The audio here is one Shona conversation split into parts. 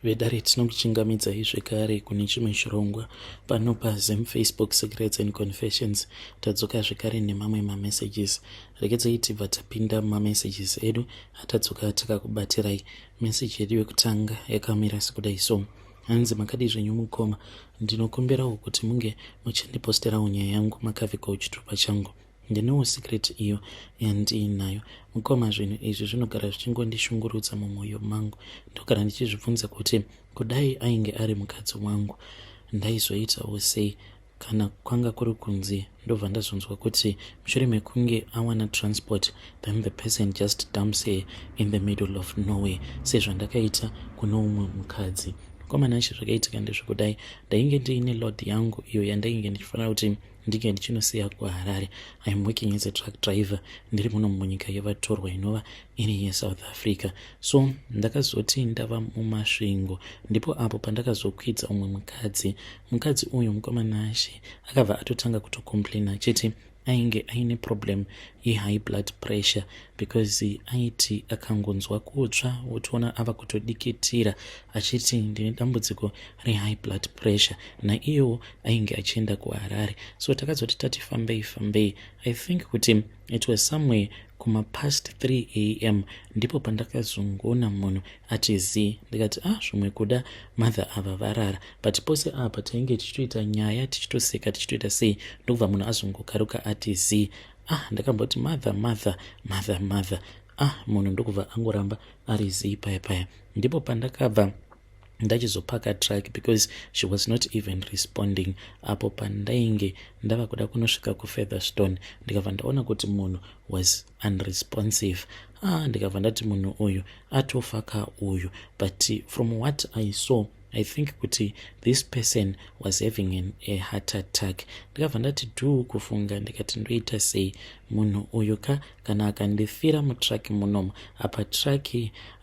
Vedare, tinokuchingamidzai zvekare kune chimwe chirongwa pano paZim Facebook Secrets and Confessions. Tadzoka zvekare nemamwe mamessages. Regedzai tibva tapinda mumamessages edu atadzoka takakubatirai. Meseji yedu yekutanga yakamira sekudai so. Hanzi, "Makadii zvenyu mukoma? Ndinokumbirawo kuti munge muchindiposterawo nyaya yangu makavhikawo chitupa changu. Ndinewo secret iyo yandiinayo, mukoma. Zvinhu izvi zvinogara zvichingondishungurudza mumwoyo mangu. Ndogara ndichizvibvunza kuti kudai ainge ari mukadzi wangu, ndaizoitawo sei? Kana kwanga kuri kunzi ndobva ndazonzwa kuti mushure mekunge awana transport, then the person just dumps her in the middle of nowhere, sezvandakaita kune umwe mukadzi." Mukoma Nashe, zvakaitika ndezvekudai. Ndainge ndiine load yangu iyo yandainge ndichifanira kuti ndinge ndichinosiya kuHarare. I am working as a truck driver ndiri muno munyika yevatorwa inova iri yeSouth Africa. So ndakazoti ndava muMasvingo, ndipo apo pandakazokwidza umwe mukadzi. Mukadzi uyu, mukoma Nashe, akabva atotanga kutocomplaina achiti ainge aine problem yehigh blood pressure, because aiti akangonzwa kutsva wotoona ava kutodikitira, achiti, "Ndine dambudziko rehigh blood pressure." Naiyewo ainge achienda kuHarare. So takazoti tati fambei fambei, I think kuti it was somewhere kumapast 3 a.m., ndipo pandakazongoona munhu ati zii. Ndikati, "Ah, zvimwe kuda mother ava varara." But pose apa tainge tichitoita nyaya, tichitoseka, tichitoita sei, ndokubva munhu azongokaruka ati zii. Ah, ndakamboti, "Mother, mother, mother, mother." Ah, munhu ndokubva angoramba ari zii paya paya. Ndipo pandakabva ndachizopaka truck because she was not even responding. Apo pandainge ndava kuda kunosvika kuFeatherstone, ndikabva ndaona kuti munhu was unresponsive. Ah, ndikabva ndati, "Munhu uyu atofa ka uyu." But from what I saw, I think kuti this person was having a heart attack. Ndikabva ndati dhuu kufunga, ndikati, "Ndoita sei? Munhu uyu ka, kana akandifira mutruck munomu?" Apa truck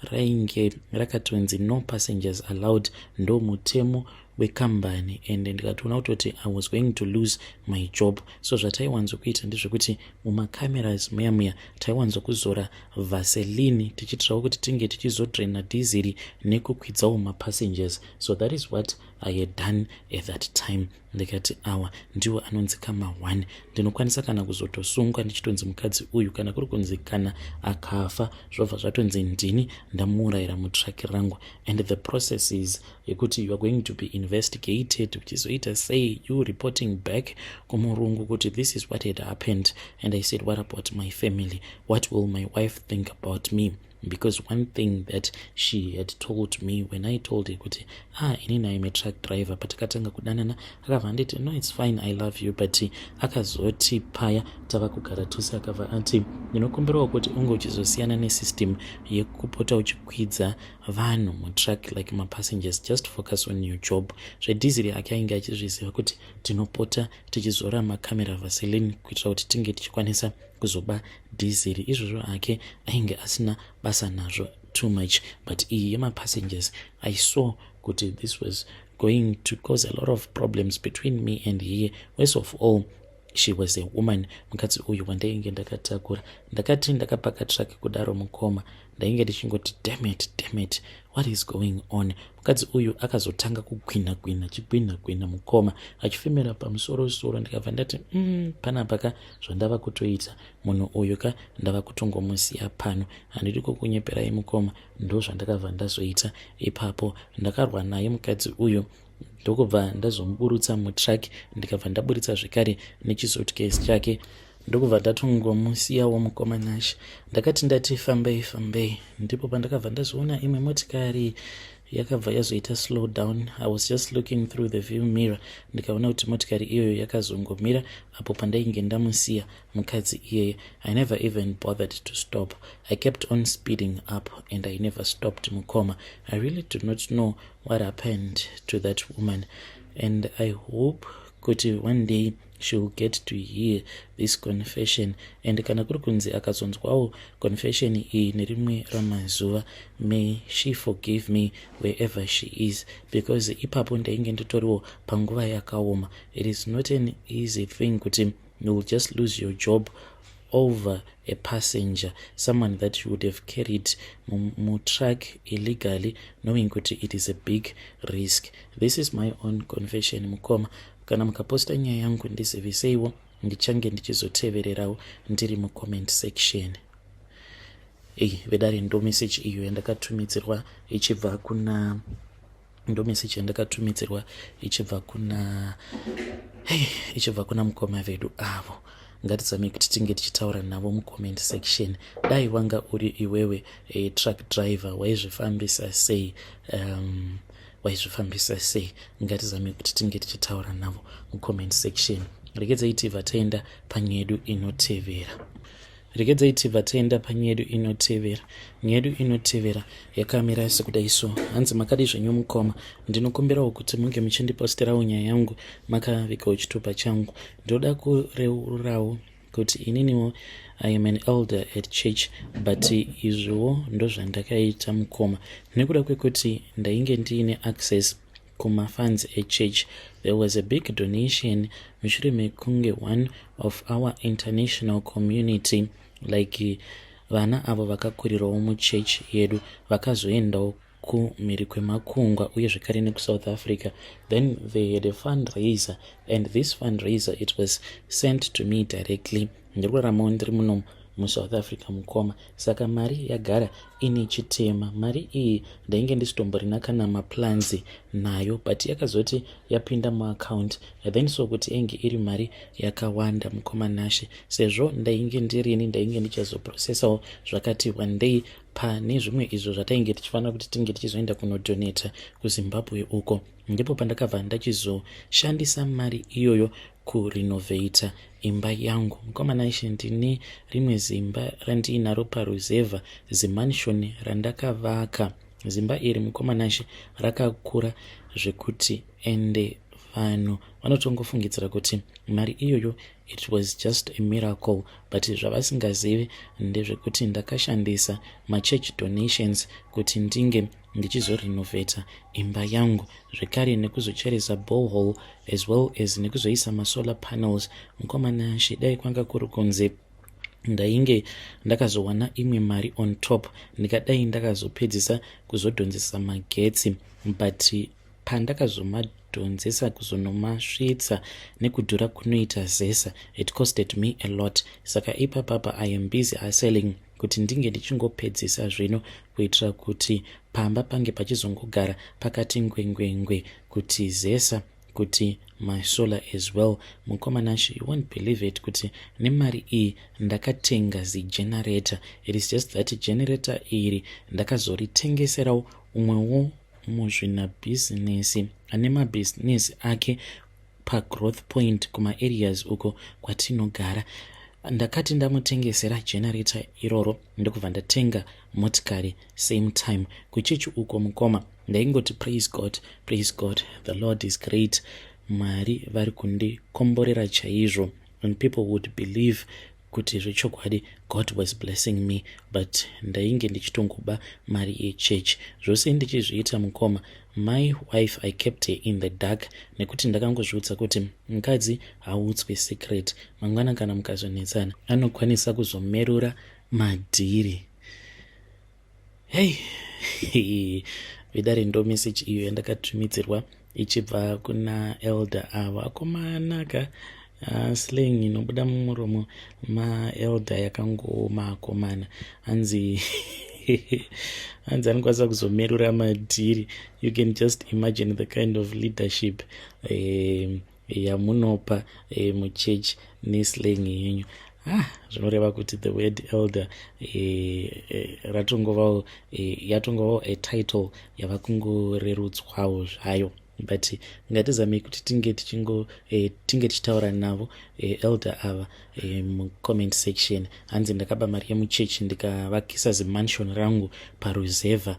rainge rakatonzi "No passengers allowed", ndo mutemo wekambani, and ndikatoona kutoti I was going to lose my job. So zvataiwanzokuita ndezvekuti mumacameras muya muya taiwanzokuzora Vaseline, tichiitirawo kuti tinge tichizodraina dhiziri nekukwidzawo mapassengers. So that is what I had done at that time. Ndikati, "Awa ndiwo anonzi kama 1. Ndinokwanisa kana kuzotosungwa, ndichitonzi mukadzi uyu, kana kuri kunzi kana akafa, zvobva zvatonzi ndini ndamuurayira mutruck rangu." And the processes yekuti you are going to be investigated, uchizoita sei, you reporting back kumurungu kuti this is what had happened. And I said, "What about my family? What will my wife think about me?" Because one thing that she had told me when I told her kuti, "Ah, inini I'm a truck driver," patakatanga kudanana, akabva anditi, "No, it's fine, I love you." But akazoti paya tava kugara tose, akabva ati, "Ndinokumbirawo kuti unge uchizosiyana nesystem yekupota uchikwidza vanhu mutruck like mapassengers. Just focus on your job." Zvedhiziri ake ainge achizviziva kuti tinopota tichizora macamera Vaseline kuitira kuti tinge tichikwanisa kuzoba dhiziri. Izvozvo ake ainge asina basa nazvo too much, but iyi yemapassengers, I saw kuti this was going to cause a lot of problems between me and her. Worst of all, she was a woman, mukadzi uyu wandainge ndakatakura. Ndakati ndakapaka truck kudaro, mukoma, ndainge ndichingoti, "Dammit, dammit, what is going on?" Mukadzi uyu akazotanga kugwina gwina, chigwina gwina, mukoma, achifemera pamusorosoro. Ndikabva ndati, panapa ka, zvandava kutoita, munhu uyu ka, ndava kutongomusiya pano. Handidi kukunyeperai, mukoma, ndo zvandakabva ndazoita ipapo. Ndakarwa naye mukadzi uyu, ndokubva ndazomuburutsa mutruck, ndikabva ndaburitsa zvekare nechisuitcase chake, ndokubva ndatongomusiyawo. Mukoma Nashe, ndakati ndati fambei fambei, ndipo pandakabva ndazoona imwe motikari yakabva yazoita slow down. I was just looking through the view mirror, ndikaona kuti motikari iyoyo yakazongomira apo pandainge ndamusiya mukadzi iyeye. I never even bothered to stop. I kept on speeding up and I never stopped. Mukoma, I really do not know what happened to that woman, and I hope kuti one day she will get to hear this confession. And kana kuri kunzi akazonzwawo confession iyi nerimwe ramazuva, may she forgive me wherever she is, because ipapo ndainge nditoriwo panguva yakaoma. It is not an easy thing kuti you will just lose your job. over a passenger, someone that you would have carried mutruck illegally, knowing kuti it is a big risk. This is my own confession, mukoma. Kana mukaposta nyaya yangu, ndiziviseiwo, ndichange ndichizotevererawo ndiri mucomment section. Ei vedare, ndo message iyo yandakatumidzirwa ichibva kuna, ndo message yandakatumidzirwa ichibva kuna, hey, ichibva kuna mukoma vedu avo. Ngatizamei kuti tinge tichitaura navo mucomment section. Dai wanga uri iwewe a truck driver, waizvifambisa sei? Waizvifambisa sei? Ngatizamei kuti tinge tichitaura navo mucomment section. Regedzai tibva taenda panyedu inotevera. Regedzai tibva taenda panyedu inotevera. Nyedu inotevera yakamira sekudai so. Hanzi, "Makadi zvenyu mukoma? Ndinokumbirawo kuti munge muchindiposterawo nyaya yangu makavigawo chitupa changu. Ndoda kureurawo kuti ininiwo I am an elder at church, but izviwo ndozvandakaita mukoma, nekuda kwekuti ndainge ndiine access kumafunds echurch. There was a big donation mushure mekunge one of our international community, like vana avo vakakurirawo muchechi yedu, vakazoendawo kumhiri kwemakungwa uye zvekare nekuSouth Africa. Then they had a fundraiser, and this fundraiser, it was sent to me directly. Ndiri kuraramawo ndiri muno muSouth Africa, mukoma, saka mari yagara ine chitema. Mari iyi ndainge ndisitomborina kana maplans nayo, but yakazoti yapinda muaccount, then so kuti ainge iri mari yakawanda, mukoma Nashe. Sezvo ndainge ndirini, ndainge ndichazoprocesawo zvakati one day pane zvimwe izvo zvatainge tichifanira kuti tinge tichizoenda kunodonata kuZimbabwe uko. Ndipo pandakabva ndachizoshandisa mari iyoyo kurenovata imba yangu. Mukoma Nashe, ndine rimwe zimba randiinaro paruzevha, zimansion randakavaka. Zimba iri, mukoma Nashe, rakakura zvekuti ende vanhu vanotongofungidzira kuti mari iyoyo, it was just a miracle, but zvavasingazivi ndezvekuti ndakashandisa machurch donations kuti ndinge ndichizorenovheta imba yangu, zvekare nekuzocheresa borehole as well as nekuzoisa masolar panels. Mukoma Nashe, dai kwanga kuri kunze ndainge ndakazowana imwe mari on top, ndikadai ndakazopedzisa kuzodhonzesa magetsi, but pandakazomadhonzesa kuzonomasvitsa, nekudhura kunoita ZESA, it costed me a lot. Saka ipapapa I am busy selling kuti ndinge ndichingopedzisa zvino, kuitira kuti pamba pange pachizongogara pakati ngwengwengwe, kuti ZESA, kuti masolar as well. Mukoma Nashe, you won't believe it kuti nemari iyi ndakatenga zigenerator. It is just that generator iri ndakazoritengeserawo umwewo muzvinabhizinesi ane mabhizinesi ake paGrowth Point, kumaareas uko kwatinogara. Ndakati ndamutengesera generator iroro, ndokubva ndatenga motikari same time. Kuchechi uko, mukoma, ndaingoti, 'Praise God, praise God, the Lord is great. Mwari vari kundikomborera chaizvo.' And people would believe kuti zvechokwadi God was blessing me, but ndainge ndichitongoba mari yechechi. Zvose ndichizviita, mukoma, my wife, I kept her in the dark, nekuti ndakangozviudza kuti mukadzi haudzwe secret. Mangwana kana mukazonetsana, anokwanisa kuzomerura madhiri." Hei vedare, ndo message iyo yandakatumidzirwa ichibva kuna elder avo. Akomanaka, slang inobuda mumuromo maelder yakangooma, akomana. Hanzi anokwanisa kuzomerura madhiri. You can just imagine the kind of leadership yamunopa muchechi neslang yenyu. Ah, zvinoreva kuti the word elder ratongovawo, yatongovawo a title yava kungorerutswawo zvayo. But ngatizamei kuti tinge tichingo tinge tichitaura navo elder ava mucomment section. Hanzi, "Ndakaba mari yemuchechi, ndikavakisa zimansion rangu paruzevha,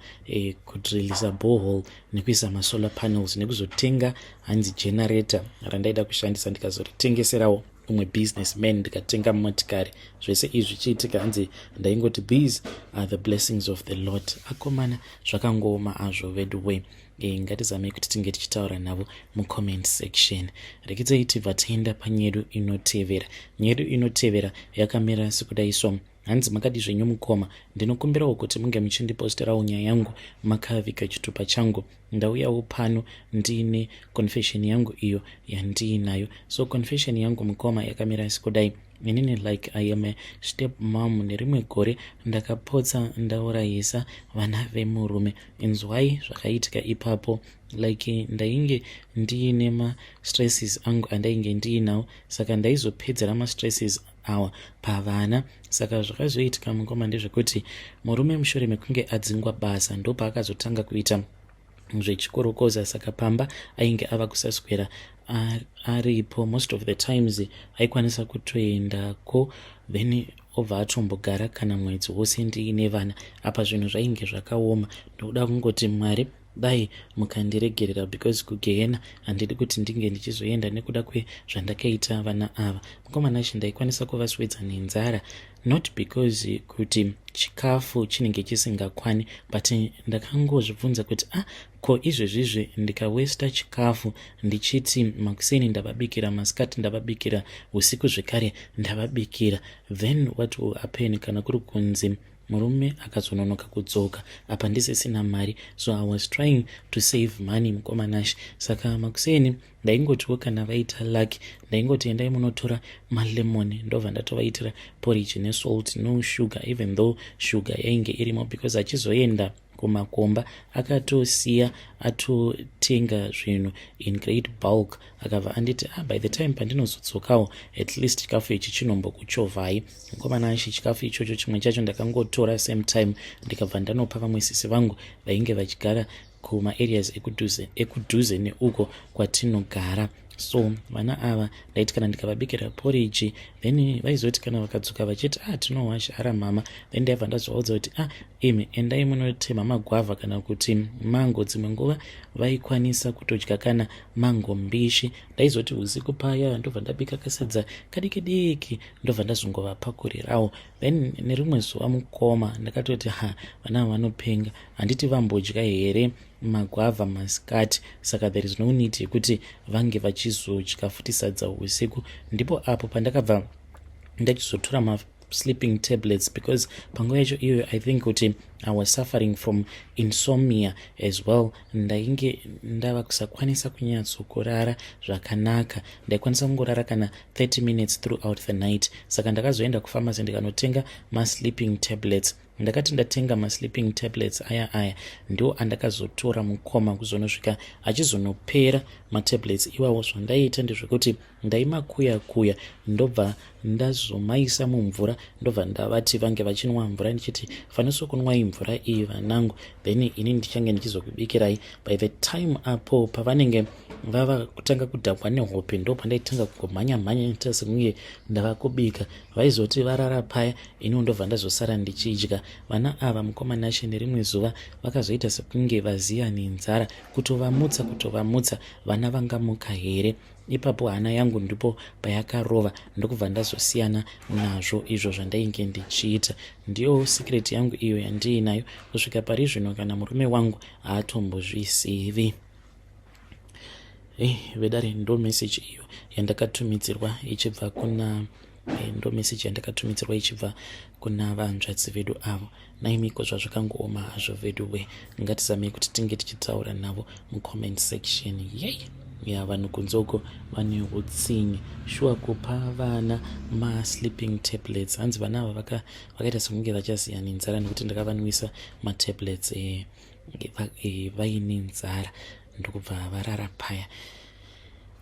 kudrilisa borehole nekuisa masolar panels, nekuzotenga, hanzi, generator randaida kushandisa, ndikazoritengeserawo umwe business man ndikatenga motikari. Zvese izvi zvichiitika, hanzi ndaingoti, "These are the blessings of the Lord." Akomana, zvakangooma azvo vedu we. Ngatizamei kuti tinge tichitaura navo mucomment section. Rekedzai tibva taenda panyedu inotevera. Nyedu inotevera yakamira sekudai so. Hanzi, "Makadi zvenyu mukoma? Ndinokumbirawo kuti munge muchindiposterawo nyaya yangu makaviga chitupa changu. Ndauyawo pano ndiine confession yangu iyo yandiinayo. So confession yangu, mukoma, yakamira sekudai. Inini, like, I am a step mom. Nerimwe gore ndakapotsa ndaurayisa vana vemurume. Inzwai zvakaitika ipapo. Like, ndainge ndiine mastresses angu andainge ndiinawo, saka ndaizopedzera mastresses awa pavana. Saka zvakazoitika, mukoma, ndezvekuti murume, mushure mekunge adzingwa basa, ndopaakazotanga kuita zvechikorokoza. Saka pamba ainge ava kusaswera aripo. Most of the times aikwanisa kutoendako, then obva atombogara kana mwedzi wose ndiine vana. Apa zvinhu zvainge zvakaoma. Ndokuda kungoti Mwari dai mukandiregerera, because kugehena handidi kuti ndinge ndichizoenda nekuda kwezvandakaita vana ava. Mukomana chi, ndaikwanisa kuvaswedza nenzara, not because kuti chikafu chinenge chisingakwani, but ndakangozvibvunza kuti, ah, ko izvezvizvi ndikawesta chikafu ndichiti makuseni ndavabikira, masikati ndavabikira, usiku zvekare ndavabikira, then what will happen kana kuri kunzi murume akazononoka kudzoka, apa ndisisina mari? So I was trying to save money, mukomanashi. Saka makuseni ndaingotiwo kana vaita lucky, ndaingoti, 'Endai munotora malemon,' ndobva ndatovaitira porridge nesalt, no sugar, even though sugar yainge irimo, because achizoenda kumakomba akatosiya atotenga zvinhu in great bulk. Akabva anditi, 'Ah, by the time pandinozodzokawo, at least chikafu ichi chinombokuchovhai.' Mukomana achi, chikafu ichocho chimwe chacho ndakangotora same time, ndikabva ndanopa vamwe sisi vangu vainge vachigara kumaareas ekudhuze neuko kwatinogara. So vana ava ndaiti kana ndikavabikira porridge, then vaizoti kana vakadzoka vachiti, 'Ah, tinohwazhara mama,' then ndaibva ndazovaudza kuti, 'Ah, imi endai munotema magwavha kana kuti mango.' Dzimwe nguva vaikwanisa kutodya kana mango mbishi. Ndaizoti usiku paya ndobva ndabika kasadza kadiki diki, ndobva ndazongovapakurirawo. Then nerimwe zuva, mukoma, ndakatoti, 'Ha, vana ava vanopenga. Handiti vambodya here magwavha masikati? Saka there is no need yekuti vange vachizodya futi sadza usiku.' Ndipo apo pandakabva ndachizotora masleeping tablets, because panguva yacho iyoyo I think kuti I was suffering from insomnia as well. Ndainge ndava kusakwanisa kunyatsokurara zvakanaka. Ndaikwanisa kungorara kana 30 minutes throughout the night. Saka ndakazoenda kupharmacy ndikanotenga masleeping tablets. Ndakati ndatenga masleeping tablets aya, aya ndo andakazotora, mukoma, kuzonosvika achizonopera matablets iwawo. Zvandaiita ndezvekuti ndaimakuya kuya, ndobva ndazomaisa mumvura, ndobva ndavati vange vachinwa mvura, ndichiti, 'Fanisa kunwai mvura iyi, vanangu, then ini ndichange ndichizokubikirai.' By the time apo pavanenge vava kutanga kudhakwa nehope, ndo pandaitanga kungomhanya mhanya ita sekunge ndava kubika. Vaizoti varara paya, iniwo ndobva ndazosara ndichidya. Vana ava, mukoma Nashe, nerimwe zuva vakazoita sekunge vaziya nenzara. Kutovamutsa, kutovamutsa, vana vangamuka here? Ipapo hana yangu ndipo payakarova, ndokubva ndazosiyana nazvo izvo zvandainge ndichiita. Ndiyo secret yangu iyo yandiinayo kusvika pari zvino. Kana murume wangu haatombozvisivi." Vedare, ndo message iyo yandakatumidzirwa ichibva kuna ndo message yandakatumidzirwa ichibva kuna vanzvadzi vedu avo. Naimiko, zvazvakangooma hazvo vedu we. Ngatizamei kuti tinge tichitaura navo mucomment section. Yei ya, vanhu kunze uko vane utsinye shuwa, kupa vana masleeping tablets. Hanzi vana ava vakaita sekunge vachaziya nenzara nekuti ndakavanwisa matablets vaine nzara, ndokubva varara paya.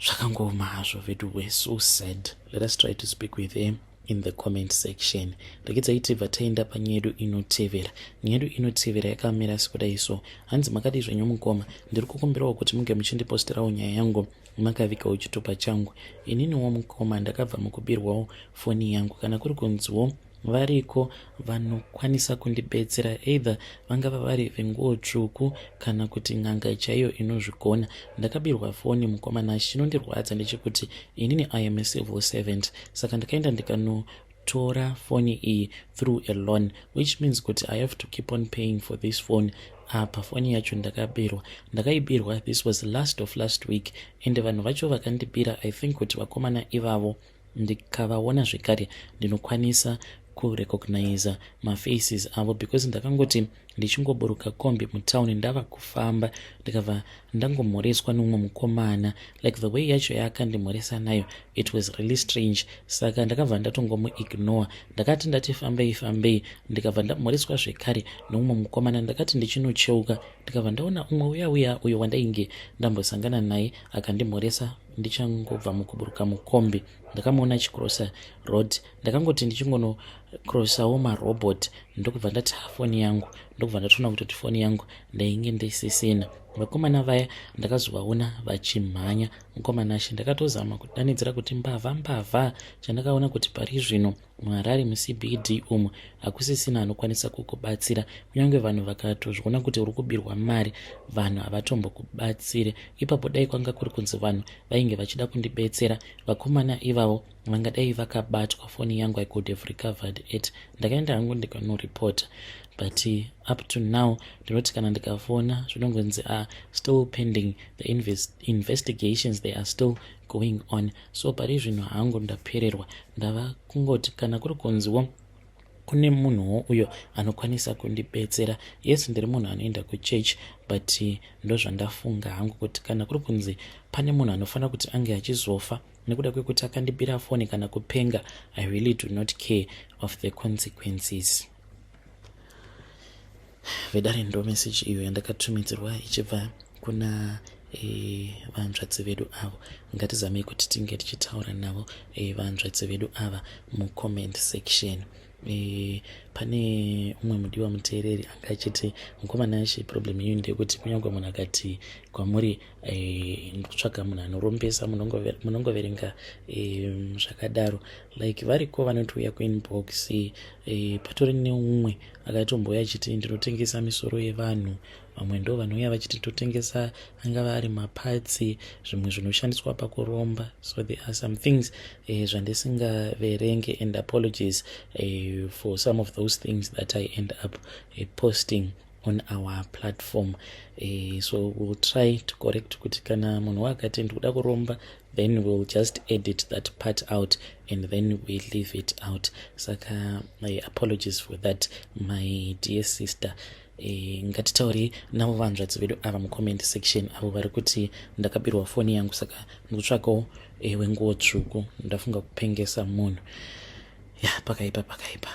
Zvakangooma hazvo vedu we, so sad. Let us try to speak with him in the comment section. Regedzai tibva taenda panyedu inotevera. Nyedu inotevera yakamira sekudai so. Hanzi, "Makadi zvenyu mukoma? Ndiri kukumbirawo kuti munge muchindiposterawo nyaya yangu makavikawo chitupa changu. Ininiwo, mukoma, ndakabva mukubirwawo foni yangu. Kana kuri kunziwo Variko vanokwanisa kundibetsera either vangava vari venguo tsvuku kana kuti n'anga chaiyo inozvigona. Ndakabirwa foni mukoma Nash. Chinondirwadza ndechekuti inini I am a civil servant saka ndakaenda ndikanotora foni iyi through a loan which means kuti I have to keep on paying for this phone. Apa foni yacho ndakabirwa, ndakaibirwa this was last of last week ende vanhu vacho vakandibira I think kuti vakomana ivavo ndikavaona zvekare ndinokwanisa kurecogniza mafaces avo because ndakangoti ndichingoburuka kombi mutauni ndava kufamba ndikabva ndangomhoreswa nomumwe mukomana. Like the way yacho yaakandimhoresa nayo, it was really strange, saka ndakabva ndatongomuignore. Ndakati ndati fambei fambei, ndikabva ndamhoreswa zvekare nomumwe mukomana. Ndakati ndichinocheuka, ndikabva ndaona umwe uya uya uyo wandainge ndambosangana naye akandimhoresa ndichangobva mukuburuka mukombi. Ndakamuona achicrossa road. Ndakangoti ndichingonocrossawo marobot, ndokubva ndati foni yangu, ndokubva ndatoona kutoti foni yangu ndainge ndisisina. Vakomana vaya ndakazovaona vachimhanya. Mukoma Nashe, ndakatozama kudanidzira kuti mbavha, mbavha. Chandakaona kuti pari zvino muHarare muCBD umu hakusisina anokwanisa kukubatsira. Kunyange vanhu vakatozviona kuti uri kubirwa mari, vanhu havatombokubatsire ipapo. Dai kwanga kuri kunzi vanhu vainge vachida kundibetsera, vakomana ivavo vangadai vakabatwa. Foni yangu I could have recovered it. Ndakaenda hangu ndikanoripota, but up to now ndinoti kana ndikafona zvinongonzi are still pending the investigations, they are still going on. So pari zvino hangu ndapererwa. Ndava kungoti kana kuri kunziwo kune munhuwo uyo anokwanisa kundibetsera, yes, ndiri munhu anoenda kuchurch, but ndozvandafunga hangu kuti kana kuri kunzi pane munhu anofanira kuti ange achizofa nekuda kwekuti akandibira foni kana kupenga, I really do not care of the consequences. Vedare, ndo meseji iyo yandakatumidzirwa ichibva kuna vanzvadzi vedu avo. Ngatizamei kuti tinge tichitaura navo vanzvadzi vedu ava mucomment section. Pane umwe mudiwa muteereri anga achiti, "Mukoma Nashe, problem yenyu ndeyekuti kunyange munhu akati kwamuri ndikutsvaga munhu anorombesa, munongoverenga zvakadaro." Like variko vanotouya kuinbox. Patori neumwe akatombouya achiti ndinotengesa misoro yevanhu. Vamwe ndo vanouya vachiti totengesa angava ari maparts, zvimwe zvinoshandiswa pakuromba. So there are some things zvandisingaverenge and apologies for some of those things that I end up posting on our platform. So we'll try to correct kuti kana munhu wakati ndikuda kuromba, then we'll just edit that part out and then we leave it out. Saka my apologies for that, my dear sister. Ngatitaurei navo vanzvadzi vedu ava mucomment section, avo vari kuti ndakabirwa foni yangu, saka ndikutsvakawo wenguo tsvuku, ndafunga kupengesa munhu. Ya, pakaipa, pakaipa.